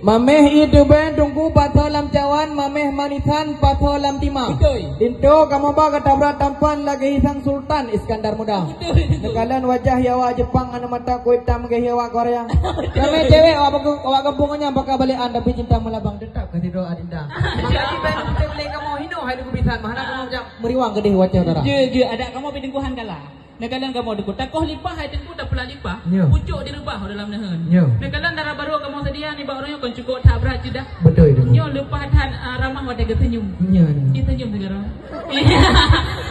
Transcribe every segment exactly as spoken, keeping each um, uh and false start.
Maméh ie teubèe Teungku pasoe lam cawan, maméh manisan pasoe lam tima. Beutôi. Linto kamoe ba gata brat tampan lagèe hisang Sultan Iskandar Muda. Beutôi, beutôi. Neukalon wajah hiawa Jepang, aneuk mata kulit itam gaya hiawa Korea. Beutôi. Ramè cewek awak, awak gampông nyan baka balek an, tapi cinta meulabang teutap ka sidroe adinda. Maka cita putih beli kamoe hino hai Teungku bisan, mahana kamoe jak meuriwang keudeh wacah dara. Jeuet, jeuet, adak kamoe pih Teungku han kalah. Neukalon kamoe Teungku, takoh lipah hai Teungku, tapula lipah. Nyo. Pucok direubah dalam neuheun. Nyo. Neukalon dara barô kamoe seudia nibak ureueng nyoe kon cukôp that brat ceudah. Beutôi, Teungku. Nyoe leupah that, ah, ramah watèe geuseunyum. Nyo, nyo. Geuseunyum sigoe.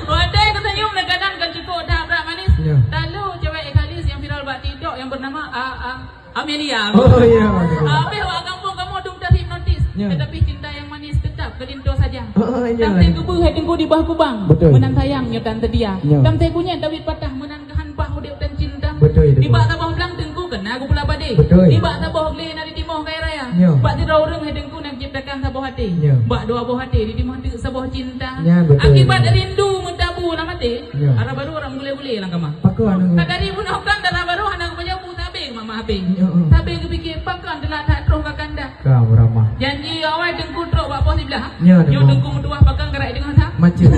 Watèe geuseunyum neukalon kon cukôp that brat manis. Nyo. Talu cewek Italia nyang viral bak TikTok nyang bernama, ah, ah, Amelia. Oh, iya, betul. Ah, habis awak gampông kamoe dum terhipnotis. Ya. Tetapi cinta yang manis tetap ke linto saja. Oh, iya, betul. Tam teukeubah Teungku di bawah kubang. Betul. Meunan sayang nyoe tan setia. Ya. Tam teukunyet dawit patah meunan keuhan paih udép dan cinta. Betul, betul. Nibak saboh blang Teungku keunan geupula padé. Betul. Nibak saboh glé na ditimoh kaya raya. Ya. Bak sidroe ureueng hai Teungku na ciptakan saboh até. Ya. Bak dua boh até ditimoh teuk saboh cinta. Ya, betul. Akibat rindu meutabu lam até. Ya. Dara barô rot meugulé-gulé lam kama. Pakon? Ka dari bunoe kan dara barô hana geupajoh bu. Sabe mama habéh. Ya, ya. Sabe geupike pakon teula that troh ka kanda. Ka beurama. Janji awai Teungku trok bak poh siblah. Ya, Teungku. Nyoe Teungku meutuah pakon karai deungon sa. Macam.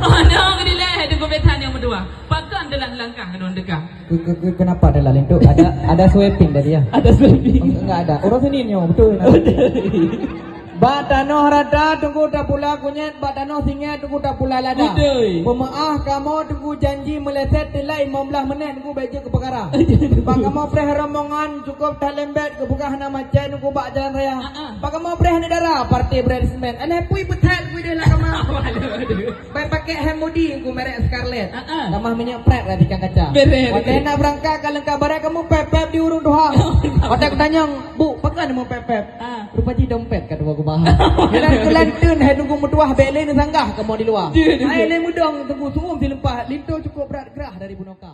Oh, nyoe geudilèe Teungku Petan nyang meutuah. Pakon teula langkah keunoe teuka. Ke, ke, ke, kenapa telat linto? Ada, ada sweeping tadi ya? Ada sweeping. Enggak ada. Orang sini nyoe, betul. Betul. Bak tanoh rata Teungku tapula kunyét, bak tanoh singèt Teungku tapula lada. Beutôi. Peumeu'ah kamoe Teungku janji meuleset teulai limong blah menit Teungku bèk jeuet keu peukara. Bak kamoe preh rombongan cukôp that lembet geupeugah hana macet Teungku bak jalan raya. Ah, ah. Bak kamoe preh aneuk dara partai beresmen. Aneuk pui peutet pui deh lam kama. Waduh, waduh. Bèk pakai hem Modi Teungku merek Scarlett. Ah, ah. Tamah minyeuk prek lah tikang kaca. Beres. Watèe nak beurangkat ka leungkap barang kamoe pèp-pèp di ureueng tuha. Watèe kutanyong, "Bu, pakon kamoe pèp-pèp?" Ah. Rupa jih dompet ka tuwoe kubah. Jalan keulanteuen hai Teungku meutuah bèk lé neusanggah kamoe di luwa. Jeuet, jeuet. Hai lé meudong Teungku su'um sileumpah, linto cukôp brat grah dari bunoe ka.